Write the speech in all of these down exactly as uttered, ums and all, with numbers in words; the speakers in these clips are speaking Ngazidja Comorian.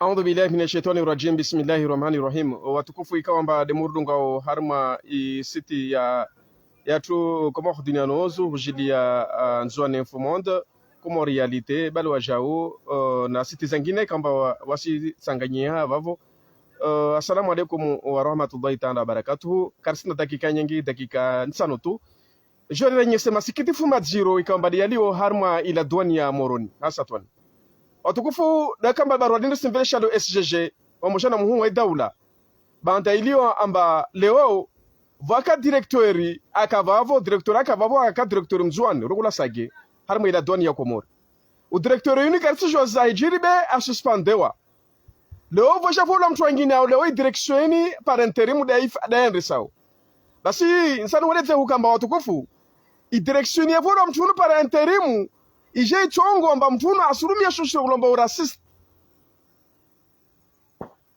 أعوذ بالله من الشيطان الرجيم. بسم الله الرحمن الرحيم. Watukufu, ikao amba de murudungao harumwa i site ya, yatru Comores Dunia News, hujili ya, ah, Ndzuani Info Monde, Comores Réalité, Bali Wajau, eh, na site zangine kamba wa, wasitsanganyiha vavo. Eh, assalamu alaikum wa rahmatullahi ta'ala wa barakatuhu. Karisina dakika nyengi, dakika ntsanu tu. Djo rirenyese masikitifu madziro ikao amba de yalio harumwa ila duani ya Moroni, hasatwani. Watukufu, dakamba barua linu simvelesha lo S G G, wamoja na muhuu wa idaula. Baanda ilio amba leo, vwaka directeur aka vavo, directeur aka vavo, aka directeur Mndzuani, rukula sage, harumwa ila duani ya Komori. U directeur yuni karitsi djuwa zahidjiri be asuspendewa. Leo vwasha volwa mutru wangine, au leo i direction ini par intérim de if-, de endesao. Basi, ntsanu weledze hukamba watukufu, i direction ini yavolwa mutru unu par intérim, idje itrongo amba mutru unu asurumia shosho kulomba u raciste.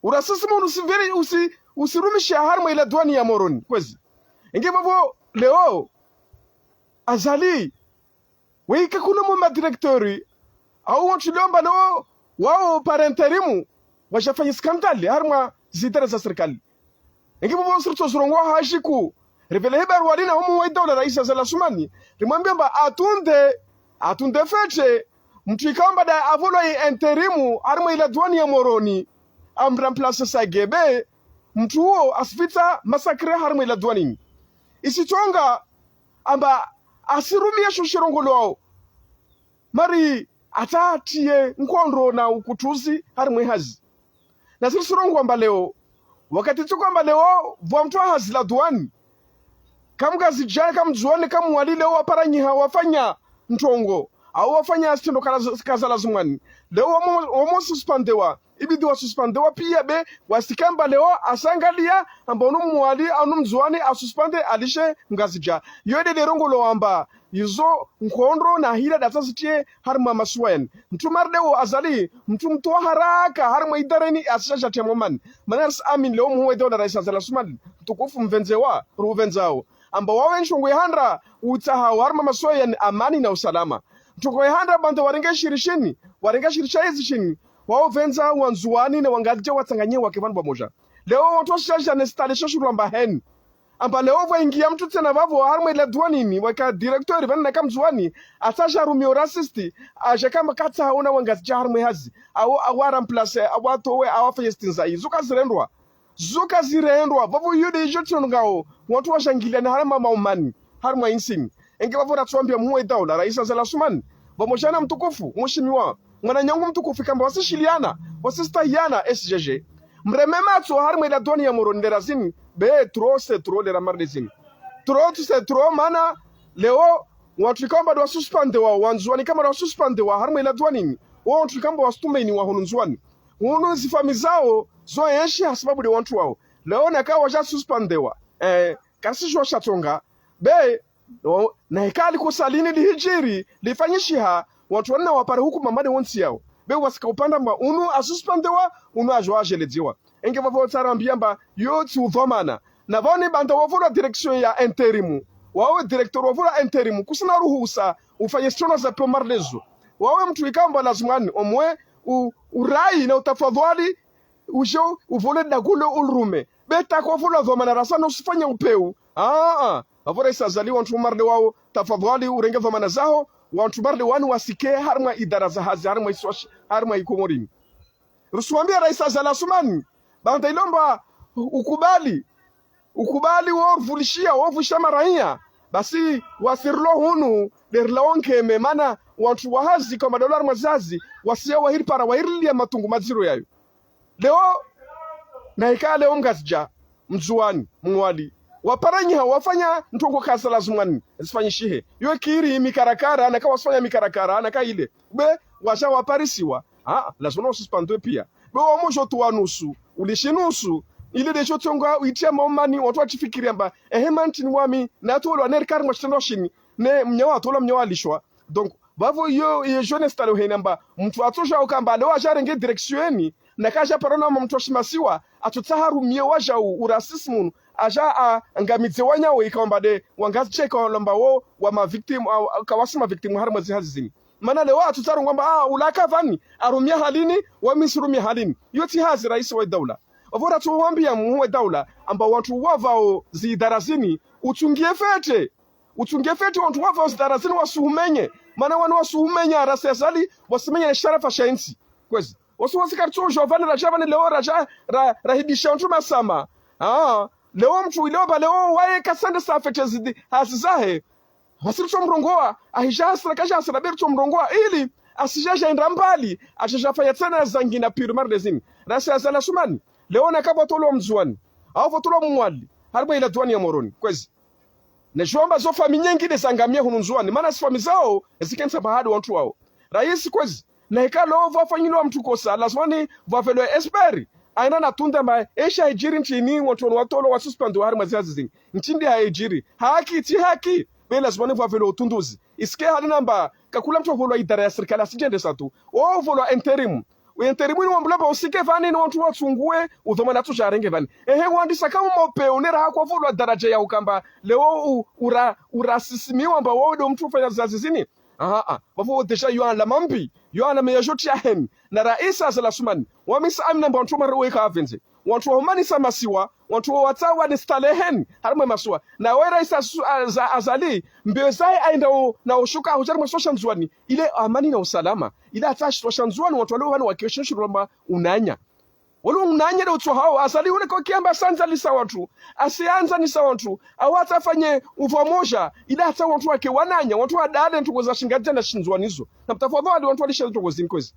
U raciste munu usiveri-, usi-, usirumisha harumwa ila duani ya Moroni, kwezi. Inge vavo leo, Azali, weika kuno mo ma directeur, au wantru leo amba leo, wao par intérim, wajafanya scandale harumwa zidara za sirikali. Inge vavo sirto zurongo hajiku, revele heba rwalina homu wa idaula raisi Azali Assoumani, rimwambia amba atunde, atunde fete, mutru ikao amba da avolwa i intérim, harumwa ila duani ya Moroni, amremplace sage be, mutru uwo asifitsa massacre harumwa ila duani ini. Isitonga amba asirumia sho shirongolwao. Mari ata atie nkondro na ukutuzi harumwa ihazi. Na siri sirongo amba leo, wakati tsuko amba leo, vwa mutru wa hazi la duani, ka Mngazidja, ka Mndzuani, ka Mwali, leo waparanyiha wafanya ntrongo, au wafanya sitrendwa kala-, kaza lazimwani. Leo wamo, wamo suspendewa, ibidi wasuspendewa pia be, wasike amba leo asangalia amba unu Mwali, unu Mndzuani asuspende alishe Mngazidja. Iyo de de rongolwao amba izo nkondro na hila datsa zitie harumwa masiwa yani. Mutru mari de wo Azali, mutru mutru wa haraka harumwa idara ini asisha shatia momani. Mana risi amini leo muhuu wa idaula raisi Azali Assoumani, mtukufu mvendzewa, ruvendzao. Amba wawe ntrongo ya handra utsaha harumwa masiwa yani amani na usalama. Ntrongo ya handra baanda warenge shiri shini, warenge shiri sha ezi shini, wao vendza Wandzuani na Wangazidja watsanganye wake vanu vamoja. Leo wantru wasisha ne stale sha shuru amba heni. Amba leo vwa ingia mutru tsena vavo harumwa ila duani ini, waka directeur vanu naka Mndzuani, atsaja rumio raciste, aja kamba katsaha ona Wangazidja harumwa ihazi, au, au aremplace, au atowe, au afanye stinza. Izo kazirendwa. Zo kazirendwa. Vavo iyo de ijo tionongao, wantru washangiliana harumwa maumani, harumwa intsi ini. Inge vavo ratsuambia muhuu wa idaula, raisi Azali Assoumani, vamoja na mtukufu, muheshimiwa, mwananyangu mtukufu, ikao amba wasishiliana, wasistahiana, S G G. Mreme matso harumwa ila duani ya Moroni de razini, be trop c'est trop de la mari de zini. Trop c'est trop, mana leo, wantru ikao amba de wasuspendewa, Wandzuani ikao amba de wasuspendewa harumwa ila duani ini, wantru ikao amba wasutumaini wa hunu Ndzuani. Hunu zifamiyi zao, zo enshi ha sababu de wantru wao. Leo naka waja suspendewa. Eh, karisijua shatonga. Be, no, na ikali kosa lini lihidjiri, lifanyishiha, wantru wanu na wapare hukuma made wontsi yao. Be wasika upanda amba unu asuspendewa, unu ajo ajeledziwa. Inge vavo tsarambia amba, yo tsi udhwamana. Na vanu baanda wavolwa direction ya intérim. Wawe directeur wavolwa intérim, kusina ruhusa, ufanye sitrendwa za pio mari de zo. Wawe mutru ikao amba lazimwani, omwe, u, urai na utafadhwali, uje uvole dagule ulurume. Be taka uvolwa dhwamana rasa na usifanya upeu. Aa, aa. Vavo raisi Azali wantru mari de wao, tafadhwali urenge dhwamana zaho, wantru mari de wanu wasike harumwa idara za hazi, harumwa iswashi, harumwa i Komori ini. Rusuambia raisi Azali Assoumani, baanda ilo amba ukubali, ukubali wo ruvulishia, wo ruvulishia maraiya, basi wasirilo hunu, de rila wonkeme, mana wantru wa hazi, ikao amba de walo harumwa zihazi, wasiya wahiripara, wahirilia matungu madziro yayo. Leo, na ika leo Mngazidja, Mndzuani, Mwali, waparanyiha wafanya ntrongo kaza lazimwani zifanyishihe. Yo kiri mikarakara, naka wasifanya mikarakara, naka ile. Be, waja waparisiwa. Ah, lazima wasuspendwe pia. Be, wamoja tu wa nusu, ulishi nusu, ile de ijo tionga uitia maumani, wantru washifikiri amba, ehe, mantrini wami, na tolwa ne rikari mwa shitrendwa shini, ne mnyawa tolwa mnyawa alishwa. Donc, vavo iyo, iyo jeunesse talo hena amba, mutru atsoja ukamba, leo aja arenge direction ini, naka aja parona amba mutru wa shimasiwa, atsotsaha rumie wajau, u racisme unu, aja a, angamidze wanyawo, ikao amba de, Wangazidja ikao amba wo, wa ma victime, a, a, kawasi ma victime harumwa zihazi zini. Mana leo atsutsarongoa amba, ah, ula ka vani, arumia halini, wami ntsirumia halini. Iyo tsi hazi raisi wa daula. Ovo ratsuwambia mhuu wa daula, amba wantru wavao zidara zini, utsungie fete. Utsungie fete wantru wavao zidara zini wasuhumenye. Mana wanu wasuhumenya, rasi Azali, wasumenye ne sharafa sha intsi. Kwezi. Wasi wasi karitsu ujua vani raja vani leo raja, ra, rahibisha wantru masama. Ah, leo mtru, leo ba leo waye kasende sa fete zidi, hazi zahe. Wasi ritsomrongoa, ahija hasira, kaja hasira, be ritsomrongoa, ili, asija ja enda mbali, asija fanya tsena zangina pire mardezini. Rasi Azali Assoumani, leo naka votolwa Mndzuani, au votolwa Mmwali, harimwa ila duani ya Moroni, kwezi. Nejua amba zo fami nyengi de zangamia hunu Ndzuani, mana si fami zao, zikentsa bahadi wantru wao. Raisi kwezi, na ika leo vwafanyilwa mtru kosa, lazima ni vwavelwe esperi. Aina na tunda ma, esha hijiri ntrini, wantru wanu watolwa wasuspendwa harimwa zihazi zini. Ntrini ha hijiri. Haki, tsi haki. Be lazima ni vwavelwe utunduzi. Isike hali namba, kakula mtru volwa idara ya sirikali asijende satu. O volwa intérim. U intérim ni wambula ba usike vani ni wantru watsungue, udhomana tu jarenge vani. Ehe, wandisa kama mopeu, nera hakwa volwa daraja ya ukamba. Leo u, ura, urasisimiwa amba wao de mtru ufanya zihazi zini. Aha, ah. Vavo déjà yo alama mbi, yo alama ya joti ya heni. Na raisi Azali Assoumani, wami ntsiamini amba wantru mari weka avendze. Wantru wahumanisa masiwa, wantru wawatsawa ni stale heni, harimwa masiwa. Na we raisi Asu-, Aza-, Azali, mbio zahe aenda o, na oshuka, hujari mwa sosha Ndzuani, ile amani na usalama. Ile hata shitwa sha Ndzuani, wantru wale wanu wakioshe shurumba unanya. Wale unanya de utso hao, Azali ule kokiamba sanzanisa wantru, asianzanisa wantru, awatsa fanye uvamoja, ila hata wantru wake wananya, wantru wadale ntrongo za shingadja na shindzuanizo. Na mtafadhali wantru walishe ntrongo zini kwezi.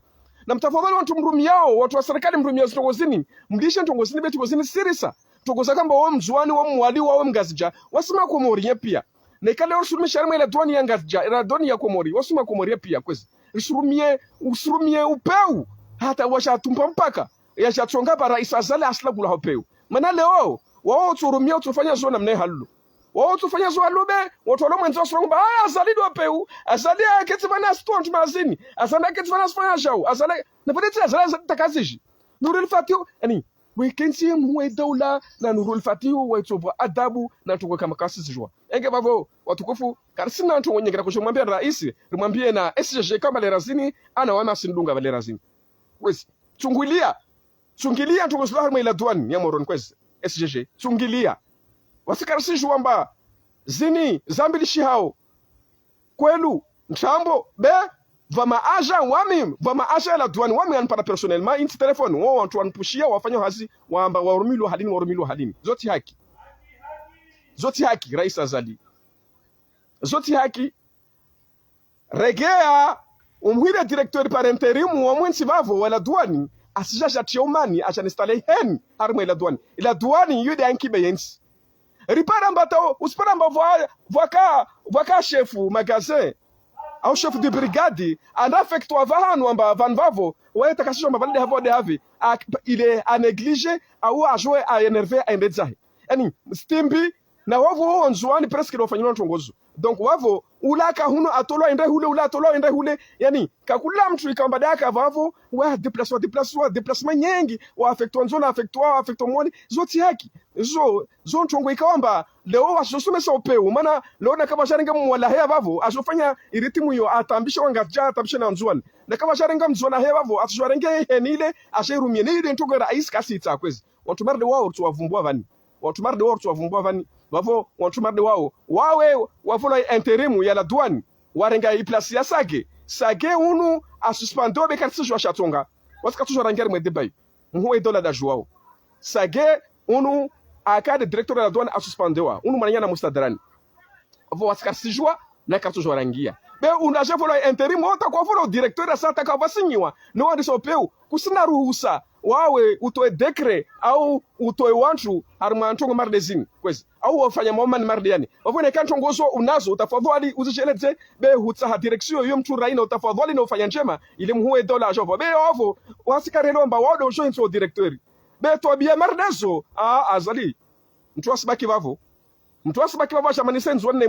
Na mtafadhali wantru mrumiao, wantru wa serikali mrumiao ntrongo zini, mlishe ntrongo zini, be ntrongo zini sirisa. Ntrongo za kamba wo Mndzuani, wo Mmwali, wo Mngazidja, wasi Makomori ye pia. Na ikale orisurumisha harimwa ila duani ya Ngazidja, ila duani ya Komori, wasi Makomori pia kwezi. Risurumie, usurumie upeu, hata washa tumpa mpaka, yasha tsonga ba raisi Azali asila kula upeu. Mana leo, wao utsurumia utsufanya zo namna halo. Wao utsufanya zo halo be, wantru walo mwendza wasurongo ba, ah, Azali do upeu, Azali aketsi vana asitwa wantru mazini, Azali aketsi vana asifanya jau, Azali, na pvale tsi Azali, Azali takaziji. Nurul Fatihu, yani, wekentsi mhuu wa daula na Nurul Fatihu waitsopva adabu na ntrongo kama kasizijua. Enge vavo, watukufu, karisina ntrongo nyingi na kushomwambia raisi, rimwambie na S G G kamba le razini, ana wama asindunga vale razini. Kwezi, tsungulia, tsungulia ntrongo zilo harimwa ila duani ya Moroni kwezi, S G G, tsungulia. Wasi karisijua amba zini, zambilishihao. Kwelu, ntrambo, be, vama agent wami, vama agent ya la douane wami anipara personnellement, intsi téléphone, wo wantru wanipvushia, wafanya hazi, wamba, warumilwa halini, warumilwa halini. Zo tsi haki. Zo tsi haki, raisi Azali. Zo tsi haki. Regea, umhwire directeur par intérim, wa mwentsi vavo, wa la douane, asija ja tia umani, aja ni stale heni, harimwa ila douane. Ila douane, yo de ankibe yentsi. Ripara amba tao, usipara amba vwa, vwaka, vwaka chef magasin, au chef de brigade, anda affectwa vahanu amba vanu vavo, waye takasijua amba vale de havo de have, a, il est à négliger, au à jouer, à énerver, à ende zahe. Yani, stimbi, na wavo wo Ndzuani presque do fanyilwa ntrongo zo. Donc wavo, ula ka hunu atolwa ende hule, ula atolwa ende hule, yani, kakula mtru ikamba daka vavo, wa déplacé, wa déplacé, wa déplacement nyengi, wa affectwa Nzoni, affectwa, wa affectwa Mwali, zo tsi haki. Zo, zo ntrongo ikao amba, leo washosomesa upeu, mana, leo na kaba jarenge Mwali aheya vavo, ashofanya rythme yo, atambishe wa Ngazidja, atambishe na Ndzuani. Na kaba jarenge Mndzuani aheya vavo, ashorenge heni ile, ashe irumie, ni ile ntrongo raisi kasitsa kwezi. Wantru marde wao, tsu wavumbua vani. Wantru marde wao, tsu wavumbua vani. Vavo, wantru marde wao. Wawe, wavolwa intérim ya la douane. Warenga i place ya Sage. Sage unu, asuspendewa be karisijua sha tsonga. Wasi karisijua rangia harimwa débat. Mhuu wa daula da juao. Sage unu, aka de directeur ya la douane asuspendewa. Unu mwananya na mustadrani. Vo wasi karisijua, na karisijua rangia. Be unu aje volwa intérim, wo takwa volwa directeur asa takavasinyiwa. No wandisa upeu, kusina ruhusa. Wawe utoe décret, au utoe wantru, harimwa ntrongo marde zini. Kwezi. Au wafanya maomani marde yani. Wavo neka ntrongo zo unazo, utafadhwali uzijeledze, be hutsaha direction yo mtru raina, utafadhwali na ufanya ndjema, ili mhuu wa daula aje vo. Be wavo, wasi karelewa amba wao de ujo intsi wo directeur. Be twabia marde zo, ah, Azali. Mtru asibaki vavo. Mtru asibaki vavo, ashamanise Ndzuani ne